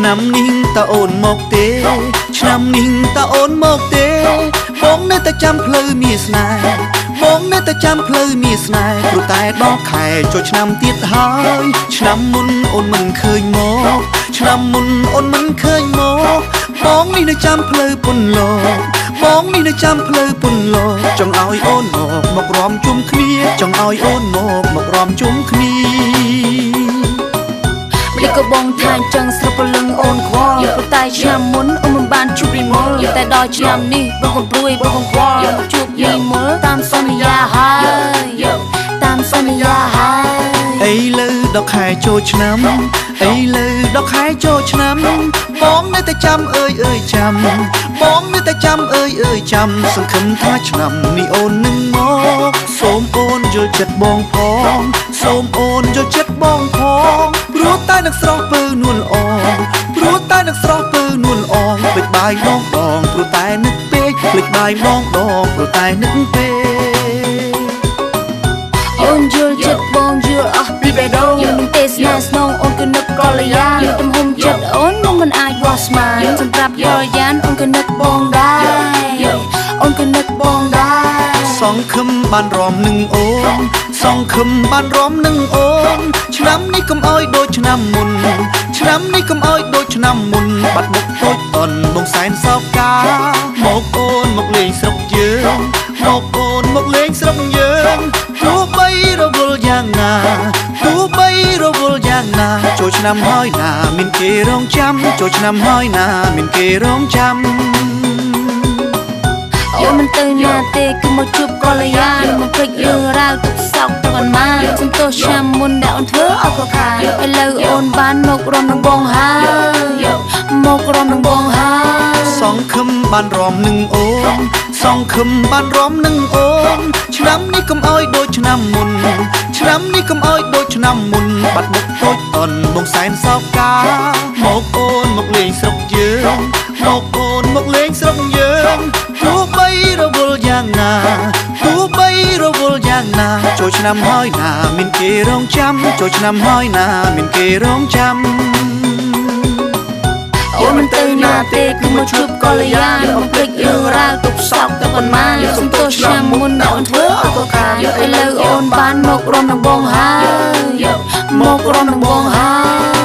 ឆ្នាំនេះតើអូនមកទេឆ្នាំនេះតើអូនមកទេបងនៅតែចាំផ្លូវមានស្នេហ៍បងនៅតែចាំផ្លូវមានស្នេហ៍ព្រោះតែដល់ខែចូលឆ្នាំទៀតហើយឆ្នាំមុនអូនមិនឃើញមកឆ្នាំមុនអូនមិនឃើញមកបងនេះនៅចាំផ្លូវពុនលោកបងនេះនៅចាំផ្លូវពុនលោកចង់ឲ្យអូនមកមករំជុំគ្នាចង់ឲ្យអូនមកមករំជុំគ្នា ម្លិះក៏បងថាអញ្ចឹងស្រុកព្រលឹងអូនខ្វល់ប៉ុន្តែឆ្នាំមុនអូនមិនបានជួបរីមុលតែដល់ឆ្នាំនេះបងកុំព្រួយបងកុំខ្វល់មកជួបរីមុលតាមសន្យាហើយតាមសន្យាហើយ ឥឡូវដល់ខែចូលឆ្នាំឥឡូវដល់ខែចូលឆ្នាំបងនៅតែចាំអើយអើយចាំបងនៅតែចាំអើយអើយចាំសង្ឃឹមថាឆ្នាំនេះអូននឹងមកសូមអូនយល់ចិត្តបងផងសូមអូនយល់ចិត្តបងផងព្រោះតែនឹងស្រស់ពើនួនល្អព្រោះតែនឹងស្រស់ពើនួនល្អភ្លេចបាយដងដងព្រោះតែនឹកពេកភ្លេចបាយដងដងព្រោះតែនឹកពេក អូនយល់ចិត្តបងយល់អស់ពីបេះដូងនឹងទេសនាស្នងអូនគឺនឹកកល្យានទំហំចិត្តអូនមកមិនអាចវាស់ស្មានសម្រាប់កល្យានអូនគឺនឹកបងដែរអូនគឺនឹកបងដែរ សង្ឃឹមបានរំនឹងអូនសង្ឃឹមបានរំនឹងអូនឆ្នាំនេះកុំអោយដូចឆ្នាំមុនឆ្នាំនេះកុំអោយដូចឆ្នាំមុនបាត់មុខតូចអន់បងសែនសោកាមកអូនមកលេងស្រុកយើងមកអូនមកលេងស្រុកយើងទោះបីរវល់យ៉ាងណាទោះបីរវល់យ៉ាងណាចូលឆ្នាំហើយណាមានគេរងចាំចូលឆ្នាំហើយណាមានគេរងចាំ អូនមិនទៅណាទេគឺមកជួបកល្យានមកភ្លេចរឿងរ៉ាវទុកសោកទៅប៉ុន្មានសំទោសឆ្នាំមុនដែលអូនធ្វើឲ្យខកខានឥឡូវអូនបានមករំនឹងបងហើយមករំនឹងបងហើយ សង្ឃឹមបានរំនឹងអូនសង្ឃឹមបានរំនឹងអូនឆ្នាំនេះកុំអោយដូចឆ្នាំមុនឆ្នាំនេះកុំអោយដូចឆ្នាំមុនបាត់មុខតូចអន់បងសែនសោកាមកអូនមកលេងស្រុកយើងមកអូនមកលេងស្រុកយើងទោះបីរវល់យ៉ាងណាទោះបីរវល់យ៉ាងណាចូលឆ្នាំហើយណាមានគេរងចាំចូលឆ្នាំហើយណាមានគេរងចាំ អូនមិនទៅណាទេគឺមកជួបកល្យានបំភ្លេចរឿងរ៉ាវទុកសោកទៅប៉ុន្មានសំទោសឆ្នាំមុនដែលអូនធ្វើឲ្យខកខានឥឡូវអូនបានមករំនឹងបងហើយមករំនឹងបងហើយ។